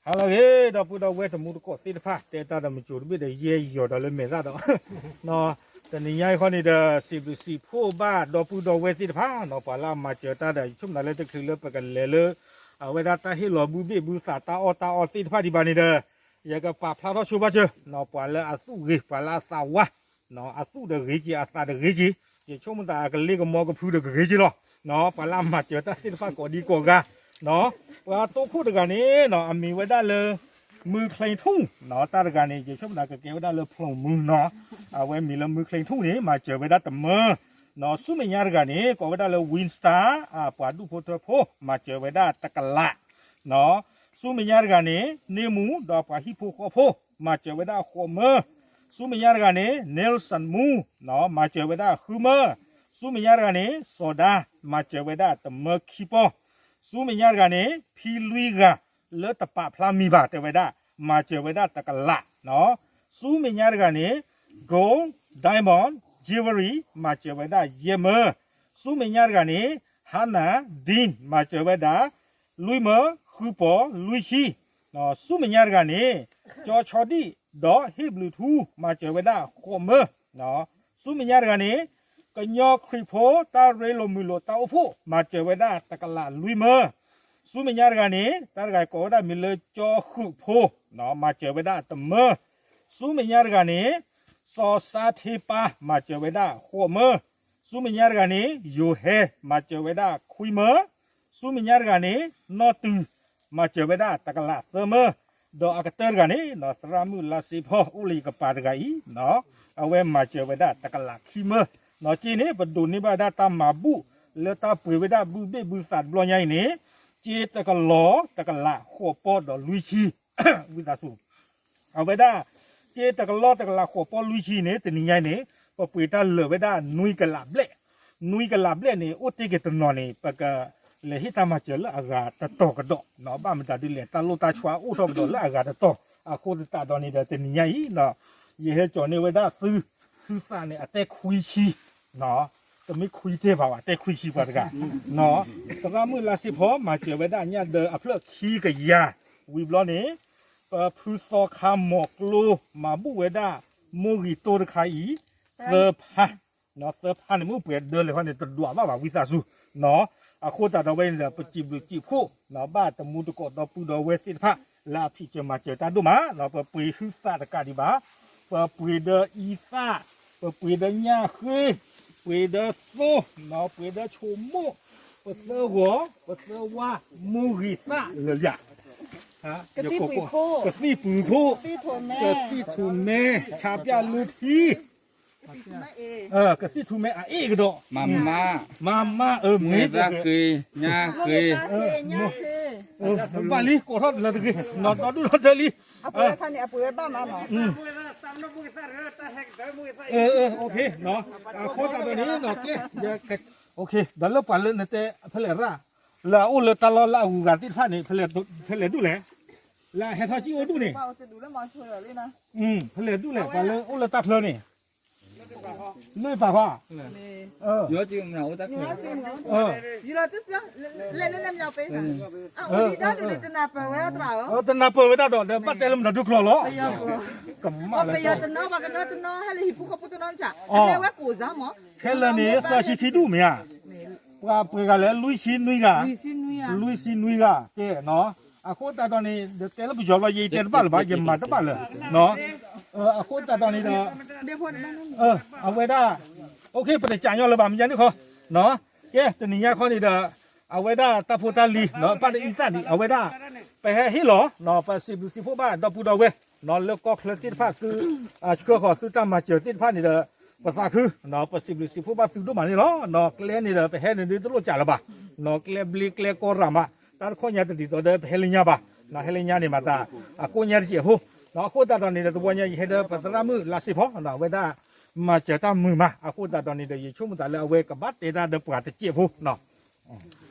ဟါလၢအဂ့ၤ ဒီပုၢ်ဒီဝဲၢ်တံၤသကိးသ့ၣ်တဖၣ် တဲတၢ်ဒီးမုၢ်ကၠိတဘ့ၣ်ဒီး ယဲယီၤဒီးလၢမဲာ်သၣ်ဒီး တနံၤညါအံၤဃီန့ၣ်ဒီး စံးဘျုးစံးဖှိၣ်ဘၣ်ဒီပုၢ်ဒီဝဲၢ်သ့ၣ်တဖၣ်နီၤ ပှၤလၢအမၤစၢၤတၢ်ဒီး ယဆိကမိၣ်သးလၢတချုးလၢပကလဲၤလၢ အဝဲဒၣ်တၢ်ဟ့ၣ်လီၤဘုဘ့ၣ်ဘုသးတၢ်အီၣ်တၢ်အီသ့ၣ်တဖၣ်ဒံးဘၣ်န့ၣ်ဒီး ယကပာ်ဖျါထီၣ်ဆိပာ်စၢၤနီၤ ပှၤလၢအသူၣ်ဂ့ၤ ပှၤလၢအသးဝါ အသူၣ်ဒီးဂ့ၤက့ၤ အသးဒီးဂ့ၤက့ၤ ယဆိကမိၣ်သးအကလ့ကမီကဖုဒီးကဂ့ၤက့ၤလီၤ. ပှၤလၢအမၤစၢၤတၢ်သ့ၣ်တဖၣ်ကိးဒံကိးဂၤ ပှၤတိခိၣ်တဂၤန့ၣ်နီၤ အမံၤဝဲဒၣ်လၢ မုၢ်ချ့ထူၣ်နီၤ တၢ်တဂၤန့ၣ် ယဆိကမိၣ်သးကကဲဝဲဒၣ်လၢဖျိးမုၢ်နီၤ အဝဲမံၤလၢမုၢ်ချ့ထူၣ်န့ၣ် မၤစၢၤဝဲဒၣ်တမၢနီၤ ဆူမဲာ်ညါတဂၤန့ၣ် ကိးဝဲဒၣ်လၢ Winstar ပှၤဒူၣ်ဖိထၢဖိ မၤစၢၤဝဲဒၣ်တကလး ဆူမဲာ်ညါတဂၤန့ၣ် န့ၢ်မူဒီးပှၤဟံၣ်ဖိဃီဖိ မၤစၢၤဝဲဒၣ်ဃိးမၢ ဆူမဲာ်ညါတဂၤန့ၣ် Nelson မူ မၤစၢၤဝဲဒၣ်ဃုမၢ ဆူမဲာ်ညါတဂၤန့ၣ် စီၤဒါ မၤစၢၤဝဲဒၣ်တမၢခံပီ ဆူမဲာ်ညါတဂၤန့ၣ် ဖံလွံၢ်ဂၤ လၢတပာ်ဖျါမံၤဘၣ်တဲဝဲဒၣ် မၤစၢၤဝဲဒၣ်တကလး ဆူမဲာ်ညါတဂၤန့ၣ် Gold Diamond Jewelry မၤစၢၤဝဲဒၣ်ယဲၢ်မၢ ဆူမဲာ်ညါတဂၤန့ၣ် ဟါနၤ Dean မၤစၢၤဝဲဒၣ် လွံၢ်မၢ ဃုပီၢ်လွံၢ်ဆံ ဆူမဲာ်ညါတဂၤန့ၣ် ကၠီဆီဒံၣ် ဒီးဟ့ၣ်ဘျုးထူ မၤစၢၤဝဲဒၣ်ဃိးမၢ ဆူမဲာ်ညါတဂၤန့ၣ် ကညီခရံာ်ဖိတၢ်ရ့လိာ်မုာ်လိာ်တၢ်အိၣ်ဖှိၣ် မၤစၢၤဝဲဒၣ်တကလးလွံၢ်မၢ ဆူမဲာ်ညါတဂၤန့ၣ် တၢ်တဂၤကိးဝဲဒၣ်မံၤလၢကၠီဃုာ်ဖိ မၤစၢၤဝဲဒၣ်တမၢ ဆူမဲာ်ညါတဂၤန့ၣ် စီၤစါထ့ပၢ် မၤစၢၤဝဲဒၣ်ဃိးမၢ ဆူမဲာ်ညါတဂၤန့ၣ် ယိၤဟဲ မၤစၢၤဝဲဒၣ်ခွံမၢ ဆူမဲာ်ညါတဂၤန့ၣ် နီၢ်တုၤ မၤစၢၤဝဲဒၣ်တကလးသၢမၢ ဒီးအကတၢၢ်တဂၤန့ၣ် သရၣ်မုၣ်လါစ့ဖီ အိၣ်လၢယကပၤတဂၤအံၤ အဝဲမၤစၢၤဝဲဒၣ်တကလးခံမၢ က့န့ၣ် ပဒိးန့ၢ်ဘၣ်ဝဲဒၣ်တၢ်မၤဘူၣ် လၢတၢ်ပှ့ၤဝဲဒၣ်ဘုဘ့ၣ်ဘုသးတဘျီညါအံၤန့ၣ် က့တကလီၢ်တကလးဃိးပီၢ်ဒီးလွံၢ်ဆံ ဝံသးစူၤ အဝဲဒၣ် က့တကလီၢ်တကလးဃိးပီၢ်လွံၢ်ဆံန့ၣ် တနံၤညါအံၤန့ၣ် ပပှ့ၤတၢ်လၢာ်ဝဲဒၣ်နွံကလးဘျဲၣ်, နွံကလးဘျဲၣ်န့ၣ် အိၣ်တ့ၢ်က့ၤတနီၤန့ၣ် ပကလဲၤဟ့ၣ်တၢ်မၤစၢၤလၢအဂၤတတီၤကဒီး, ဘၣ်မတၤဒ်လဲၣ် တၢ်လိၣ်တၢ်ဆှါအိၣ်ထီၣ်ကဒီးလၢအဂၤတတီၤ, အဃိသတးဒီးန့ၣ်ဒီး တနံၤညါအံၤ ယဟဲကၠီၤန့ၢ်ဝဲဒၣ်သု သုသးန့ၣ် အတဲခွံဆံ တမ့ၢ်ခွံတဲဘၣ်ဘၣ် တဲခွံဆံပှၤတဂၤ, သရၣ်မုၣ်လါစ့ဖီ မၤစၢၤဝဲဒၣ်ညၣ်ဒၢအဖျၢၣ်ခံကယၤ, ဝံၤဘျီန့ၣ် ပဖုသီခါမီၤကျိ မၤဘူၣ်ဝဲဒၣ် မိၢ်ဂံၢ်တိၢ်တခါအံၤ သၢဖါ, သၢဖါန့ၣ် မ့ၢ်ပှဲၤဒၢလဲၣ်ဃီန့ၣ် တဒွးဘၣ်ဘၣ် ဝံသးစူၤ, အဃိသတးဒီးဝဲန့ၣ်ဒီး ပစံးဘျုးစံးဖှိၣ် ဘၣ်တံၤသကိးဒီပုၢ်ဒီဝဲၢ်သ့ၣ်တဖၣ် လၢအဖံးစၢၤမၤစၢၤတၢ်ဒိၣ်မး, ပပှ့ၤဟုသးတကးဒံးဘၣ်, ပပှ့ၤဒီးအံသၣ်, ပပှ့ၤဒီးညၣ်ဃ့, ပှ့ၤဒီးသိ, ပှ့ၤဒီးဆိမိၣ်, ပသၢဂီၤ, ပသၢဝါ, မိၢ်ဂံၢ်သၣ်လၢာ်လံ, ကသံၣ်ပူၤခိၣ်, ကသံၣ်ပူၤခိၣ်, ကသံၣ်ထူၣ်မဲ, ဆါပၠၣ်လူထံ, ကသံၣ်ထူၣ်မဲအအ့ၣ်ကဒီး, မၤမၢ်, မၤမၢ်, မ့ၢ်သၣ်ဃ့, ညၣ်ဃ့, ဘၣ်လံ ကိးထီၣ်လၢတဂ့ၤ, နီၢ်ဒီဒူၣ်ထီၣ်တၢ်လံ, အပှ့ၤအခါန့ၣ် အပှ့ၤဝဲဘၣ်မးနီၤ, အဃိသတးဒီးန့ၣ် ဒီးလၢပှၤလၢနတဲ ဖဲလဲၣ်ရၣ် လၢအအိၣ်လၢတၢ်လီၢ်လၢအဂုၤအဂၤသ့ၣ်တဖၣ်န့ၣ် ဖဲလဲၣ်ဒူၣ်လဲၣ်, လၢအဟဲထီၣ်စံၣ်အိၣ်ဒူၣ်န့ၣ်, ဖဲလဲၣ်ဒူၣ်လဲၣ် ပှၤလၢအိၣ်လၢတၢ်ချၢန့ၣ်, လၢပာ်ဃီ, တနၢ်ပၢၢ်ဝဲဒၣ်ဒီး ဒီးဘၣ်တဲလၢမတၤဒုကျိာ်လီၤ, ကမၣ်လၢ ခဲလၢာ်န့ၣ် သၢဆံခံဒူၣ်မ့ၢ်ဧါ, ပှၤပှ့ၤဂၤလၢလွံၢ်ဆံနွံဂၤ, လွံၢ်ဆံနွံဂၤ, ကဲနီၤ, အဃိသတးဒီးန့ၣ် ဒီးတဲလၢပယီၤဘျီ ယတဲတဘၣ်လၢၤဘၣ် ယမၤတဘၣ်လၢၤ, အဃိသတးဒီးန့ၣ်ဒီး အဝဲဒၣ် ပတစံၣ်ညီၣ်လၢၤဘၣ် မ့ၢ်ညါန့ၣ်ခီ, ကဲ တနံၤညါခီန့ၣ်ဒီး အဝဲဒၣ်တၢ်ဖိတၢ်လံၤ ဘၣ်တအံသၣ်ဒံး အဝဲဒၣ် ပဟဲဟ့ၣ်လီၤ ပစံးဘျုးစံးဖှိၣ်ဘၣ်ဒီပုၢ်ဒီဝဲၢ် လၢကီၢ်ချၢသ့ၣ်တဖၣ်သု ဆှၢဃီၤသုတၢ်မၤစၢၤသ့ၣ်တဖၣ်န့ၣ်ဒီး ပသးခု ပစံးဘျုးစံးဖှိၣ်ဘၣ်သုဒိၣ်မးန့ၣ်လီၤ. ကျဲန့ၣ်ဒီး ပဟဲန့ၣ်ဒ်တလိၣ်စးလၢၤဘၣ်, ကျဲဘျ့ကျဲကီရၣ်မး တၢ်တခီညါတဒ်သိးဒီး ပဟဲလၢညါဘၣ်, ဟဲလၢညါန့ၣ်မးသး အကိးညါတစဲးဖိ, အဃိသတးဒီးန့ၣ်ဒီး တဝီညါယဟဲဒီးပသရၣ်မုၣ်လါစ့ဖီ အဝဲဒၣ် မၤစၢၤတၢ်မုာ်မး အဃိသတးဒီးန့ၣ်ဒီး ယဆိကမိၣ်သးလၢအဝဲကဘၣ်တဲတၢ်ဒီးပှၤတစဲးဖိ စံး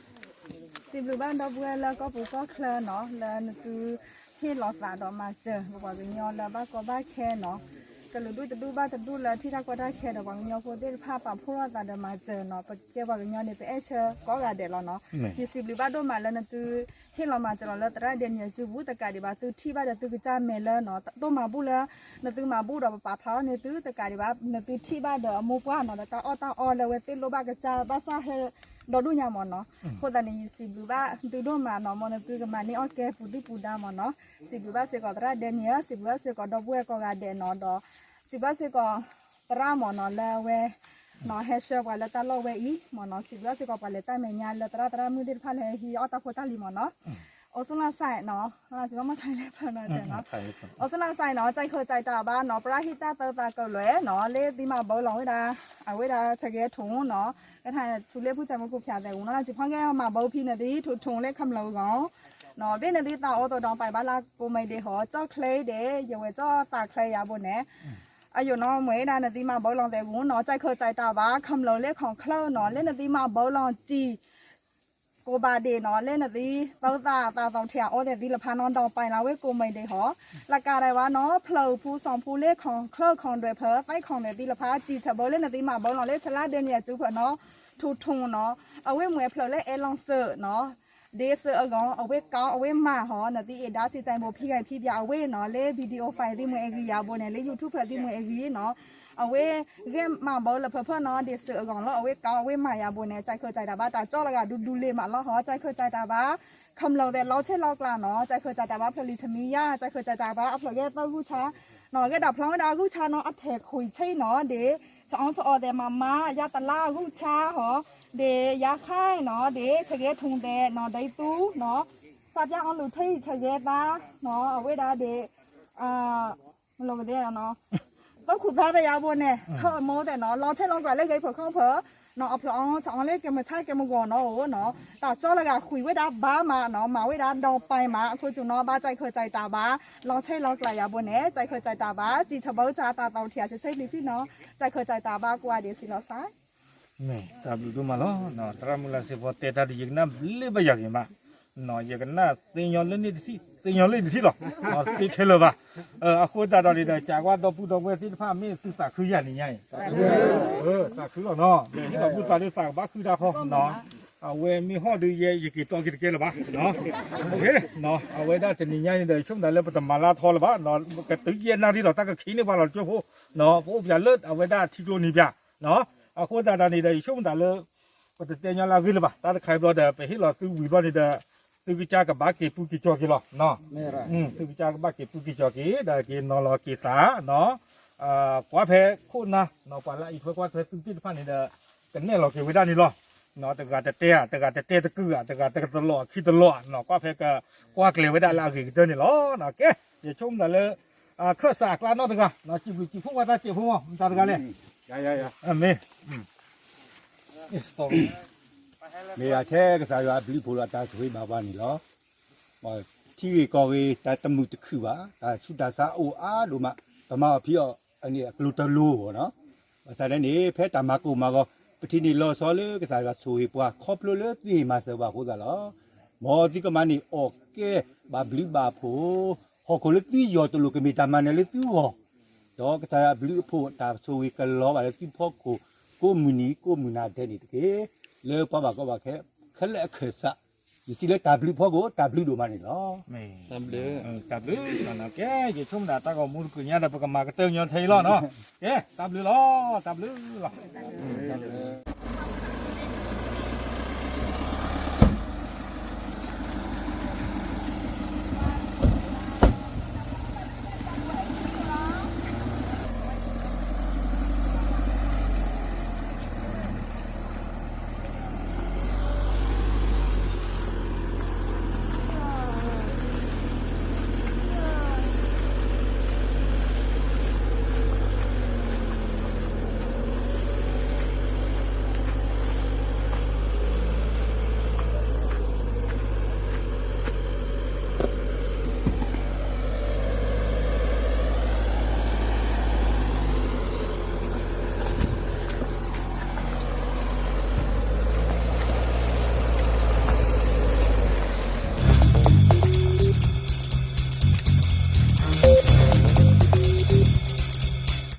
ဘျုးဘၣ်ဒီပုၢ်ဝဲၢ်လၢကီၢ်ပူၤကီၢ်ချၢနီၤ လၢနသုဟ့ၣ်လီၤသးဒီးမၤစၢၤ ပပှၤကညီလၢဘၣ်ကီဘၣ်ခဲနီၤ, ကလုာ်ဒူၣ်တဒူၣ်ဘၣ်တဒူၣ်လၢထံၣ်တၢ်ကီတၢ်ခဲဒီး ပှၤကညီဖိသ့ၣ်တဖၣ်ပာ်ဖှိၣ်ထီၣ်သးဒီးမၤစၢၤနီၤ, ပကဲပှၤကညီန့ၣ် ပအဲၣ်ဆၢကိးဂၤဒဲးလီၤနီၤ. ယစံးဘျုးဘၣ်ဒိၣ်မးလၢနသုဟ့ၣ်လီၤမၤစၢၤလီၤလၢသရၣ်ဒဲနံၣ်အစုပူၤတကးဒံးဘၣ် သုထံၣ်ဘၣ်ဒီးသုကစၢ်မဲာ်လၢနီၤ, တၢ်ဒိၣ်မၤဘူၣ်လၢ နသုမၤဘူၣ်ဒီးပပာ်ဖျါထီၣ်န့ၢ်သုတကးဒံးဘၣ် နသုထံၣ်ဘၣ်ဒီးအမိၢ်ပှၢ်နီၤ ဒီးတၢ်အီၣ်တၢ်အီလၢအဝဲသ့ၣ်လိၣ်ဘၣ်ကစၢ်ဘၣ်ဆၣ်ဟဲဒီဒူၣ်ညါမ့ၢ်နီၤ. အဃိသတးန့ၣ် ယစံးဘျုးဘၣ်သုဒိၣ်မးနီၤ, မ်နသုကမၤန့ၢ်အီၣ်ကဲပူၤဒုၣ်ပူၤဒါမ့ၢ်နီၤ. စံးဘျုးဘၣ်စ့ၢ်ကီးသရၣ်ဒဲနံၣ်ဧၢ, စံးဘျုးဘၣ်စ့ၢ်ကီးဒီပုၢ်ဝဲၢ်ကိးဂၤဒဲးနီၤ, ဒီးစံးဘျုးဘၣ်စ့ၢ်ကီးသရၣ်မ့ၢ်နီၤ လၢအဝဲ ဟဲဆှၢပှၤလၢတၢ်လီၢ်ဝဲအံၤမ့ၢ်နီၤ, စံးဘျုးဘၣ်စ့ၢ်ကီးပှၤလဲၤတၢ်မဲာ်ညါလၢသရၣ်သရၣ်မုၣ်သ့ၣ်တဖၣ်လၢဟဲဟံးအီၣ်တၢ်ဖိတၢ်လံၤမ့ၢ်နီၤ. အိၣ်ဆူၣ်လၢ်စဲးနီၤ, လၢစံးဘၣ်မ့ၢ်ခါလဲၣ်ဖျၢၣ်နီၤတဲနီၤ, အိၣ်ဆူၣ်လၢ်စဲးနီၤ, ကၠဲးခိၣ်ကၠဲးတၢ်ဘၣ်နီၤ ပရၢ်ဟံၣ်တၢ်သၢသးကလၢၤနီၤ လၢသုမၤဘၢလီၤဝဲဒၣ် အဝဲဒၣ်ဆၢကဲၤထူၣ်နီၤ, ကထါဆူလ့ၣ်ဖုၣ်ဆဲးမူခိၣ်ဖၠးသဲးဝူၤနီၤ, လၢစံးဖီကဲမၤဘၢဖံန့ၣ်သ့ၣ် ထူၣ်ထူၣ်လၢခမျူးအဂီၢ် နီၤ, ဘ့ၣ်နသ့ၣ်သးအိၣ်သဒီးပာ်ဘၣ်လၢကိးမံၤဒဲးဟီ ကၠီၣ်ချ့ဒဲး ယဝဲၢ်ကၠီၣ်သးချ့ယၤဘိန့ၣ်, အယိာ်နီၤ မ့ၢ်ဝဲဒၣ်နသ့ၣ်မၤဘၢလီၤသဲးဝူၤနီၤ, ကၠဲးခိၣ်ကၠဲးတၢ်ဘၣ် ခမျူးလၢခီၣ်ချၢနီၤ လၢနသ့ၣ်မၤဘၢလီၤစံာ် ကိးဘၣ်ဒဲးနီၤ လၢနသ့ၣ်သၢသးသီထံးအအိၣ်သဲးသ့ၣ်တဖၣ်နီၤ ဒီးပာ်လၢဝဲကိးမံၤဒဲးဟီ လၢကးဒံးဘၣ်နီၤ ဖျၢၣ်ဖူစီၤဖူလ့ၣ်ခီၣ်ချၢခီၣ်ဒွဲၣ်ဖၢ သဲခီၣ်ဒွဲၣ်သ့ၣ်တဖၣ် စံာ်ဆၢဘၢလၢနသ့ၣ်မၤဘၢလီၤလၢသရၣ်ဒဲနံၣ်အစုပူၤနီၤ ထူၣ်ထူၣ်နီၤ အဝဲမ့ၢ်ဖျၢၣ်လၢအဲလီၤစၢးနီၤ ဒ်စၢးအဂီၢ် အဝဲကီအဝဲမၤဟီ နသ့ၣ်အဲၣ်ဒၣ်စံးကၠဲးဘိဖံဂၤဖံပၠးအဝဲနီၤ လၢ video file သ့ၣ်မ့ၢ်အဲဂ့ၤယၤဘိန့ၣ် လၢ YouTube ဖျၢၣ်သ့ၣ်မ့ၢ်အဲဂ့ၤနီၤ အဝဲဂဲၤမၤဘၢလၢဖၢဖၢနီၤ ဒ်စၢးအဂီၢ်လီၤ အဝဲကီအဝဲမၤယၤဘိန့ၣ် ကၠဲးခိၣ်ကၠဲးတၢ်ဘၣ် တၢ်ကၠီၣ်လၢဂၤဒူဒူလ့ၤမးလီၤဟီ ကၠဲးခိၣ်ကၠဲးတၢ်ဘၣ် ခမျူးသဲးလီၤဆ့လီၤကျါနီၤ ကၠဲးခိၣ်ကၠဲးတၢ်ဘၣ် ဖျၢၣ်လံၤဆမံယါ ကၠဲးခိၣ်ကၠဲးတၢ်ဘၣ် အဖျၢၣ်ဂဲၤသၢဂုၢ်ဆါနီၤ ဂဲၤဒၣ်ဖျီဝဲဒၣ်ဂုၢ်ဆါနီၤ အထဲးခွံဆံနီၤ ဒ် ဆအီၣ်ဆအီသဲးမၤမါ ယါတလါဂုၢ်ဆါဟီ ဒ်ယါခါနီၤ ဒ်ဆၢဂဲၤထူၣ်သဲးနီၤ ဒ်သူနီၤ စးပၠၣ်အီၣ်လူၤထံဆၢဂဲၤသးနီၤ အဝဲဒၣ်ဒ် မလီၤကသ့နီၤ သီခူၣ်သါတယၤဘိန့ၣ် ဆၢအမိၢ်သဲးနီၤ လီၤဆ့လီၤကျါလၢဂဲၤဖၢးခီၣ်ဖၢးနီၤ အဖျၢၣ်အီၣ်ဆအီၣ်လၢကဲမုၢ်ဆါကဲမုၢ်ဂီၤနီၤအိၣ်နီၤ တၢ်ကၠီလၢဂၤဃုာ်ဝဲဒၣ်ဘၣ်မးနီၤ မၤဝဲဒၣ်ဒီပာ်မး အခိၣ်စူၤနီၤ ဘၣ်ကၠဲးခိၣ်ကၠဲးတၢ်ဘၣ် လီၤဆ့လီၤကျါယၤဘိန့ၣ် ကၠဲးခိၣ်ကၠဲးတၢ်ဘၣ် စံးဆၢဘၢဆါတၢ်သီထံၣ်အဆၢဆ့လံၤဖံနီၤ ကၠဲးခိၣ်ကၠဲးတၢ်ဘၣ်ကွၢ်ဒ်စံးလီၤသး တၢ်ဘျုးဒိၣ်မးလီၤ သရၣ်မုၣ်လါစ့ဖီတဲတၢ်ဒီး ယကနၣ်ဘျ့ဘၣ်ယၤဂ့ၤမး ယကနၣ်သ့ညီလၢန့ၣ်တထံၣ် သ့ညီလၢန့ၣ်တထံၣ်လီၤ သ့ခဲလၢာ်ဘၣ် အဃိသတးဒီးန့ၣ်ဒီး ကးကွၢ်ဒီပုၢ်ဒီဝဲၢ်သ့ၣ်တဖၣ် မ့ၢ်သုသးခုယၤန့ၣ်ညါအံၤ သးခုလီၤနီၤ ဟ့ၣ်လီၤဘူၣ်သးလၢသးကဘၣ်ခုတၢ်ခီ အဝဲမ့ၢ်ဟီၣ်ဒုးယဲ ယက့ၤတီက့ၤတကဲလၢၤဘၣ် အဝဲဒၣ်တနံၤညါန့ၣ်ဒီး ယဆိကမိၣ်သးလၢပတမၤလၢထီလၢၤဘၣ် ကတုၤယဲၢ်နၣ်ရံၣ်ဒီး တၢ်ကခံးန့ၢ်ပှၤလီၤတကၠိဖိ ပအိၣ်ပၠးလၢအဝဲဒၣ်ထံကျိနံၤပၠး အဃိသတးဒီးန့ၣ်ဒီး ယဆိကမိၣ်သးလၢ ပတတဲညီလၢအဂ့ၢ်လၢၤဘၣ် တၢ်တခါအံၤဘျီဒီး ပဟ့ၣ်လီၤသုဝံၤဘျီန့ၣ်ဒီး သုကစၢ်ကဘၣ်က့ၤပူၤက့ၤကၠီၤက့ၤလီၤ သုကစၢ်ကဘၣ်က့ၤပူၤက့ၤကၠီၤက့ၤ ဒီးက့ၤနီၤလီၤက့ၤသးနီၤ ကွၢ်ဖဲခိၣ်နၢ် ပှၤလၢအအံးထွဲကွၢ်ထွဲသုသ့ၣ်တဖၣ်န့ၣ်ဒီး ကနဲၣ်လီၤက့ၤဝဲဒၣ်န့ၣ်လီၤ တဂၤတတဲဧါ တဂၤတတဲတကုာ်ဧါ တဂၤတကတလီၤအခံတလီၤဧါ ကွၢ်ဖဲကကွၢ်ကျဲၤဝဲဒၣ်လၢအဂ့ၤကတၢၢ်န့ၣ်လီၤ ကဲ ယဆိကမိၣ်သးလၢ အခၢၣ်စးအကျါနီတဂၤ စံးဘျုးစံးဖှိၣ်ဝဲသးစဲးဖိမး မတၤတဂၤလဲၣ် မ့ၢ် မ့ၢ်ထဲကစၢ်ယွၤအဘျုးအဖှိၣ်လီၤ တၢ်ဆိၣ်ဂ့ၤဘၣ်ပှၤန့ၣ်လီၤ. ထံဂ့ၢ်ကီၢ်ဂ့ၢ် တၢ်တမုာ်တခုၣ်ဘၣ် တၢ်ဆူးတၢ်ဆါအိၣ်အါဒိၣ်မး ပမၤအီၤဖံးအီၤန့ၣ် အကျိၤတလိၤဘၣ်နီၤ. ဘၣ်ဆၣ်န့ၣ် ဖဲတၢ်မၤကိၢ်မၤဂီၤ ပထံၣ်န့ၢ်လီၤဆီလၢကစၢ်ယွၤဆိၣ်ဂ့ၤပှၤ ခီဖျိလၢသုဟ့ၣ်မၤစၢၤဘၣ်အဃိသတးလီၤ. မ်သုကမၤန့ၢ်အီၣ်ကဲဘၣ်ဘျုးဘၣ်ဖှိၣ် ဟီၣ်ခိၣ်လၢသုယီၢ်တလိၣ်ကမ့ၢ်တၢ်မၤနၢၤလၢသုဂီၢ် ဒီးကစၢ်ယွၤအဘျုးအဖှိၣ်တၢ်ဆိၣ်ဂ့ၤကလီၤဘၣ်လၢသုဖီခိၣ် ကိးမုၢ်နံၤကိးမုၢ်နၤဒဲးန့ၣ်တက့ၢ်. လၢပှၤဘၣ်ကီဘၣ်ခဲ ခဲလၢာ်အခၢၣ်စး ယစံးလၢတၢ်ဘျုးဖီခိၣ် တၢ်ဘျုးဒိၣ်မးန့ၣ်လီၤ. တၢ်ဘျုး တၢ်ဘျုး ကဲ ယဆိကမိၣ်ဒၣ်တၢ်ဂီၤမူတကုာ်ညါဒီး ပကမၤကတၢၢ်ညီထဲအံၤလီၤနီၤ. ကဲ တၢ်ဘျုးလီၤ တၢ်ဘျုးလီၤ.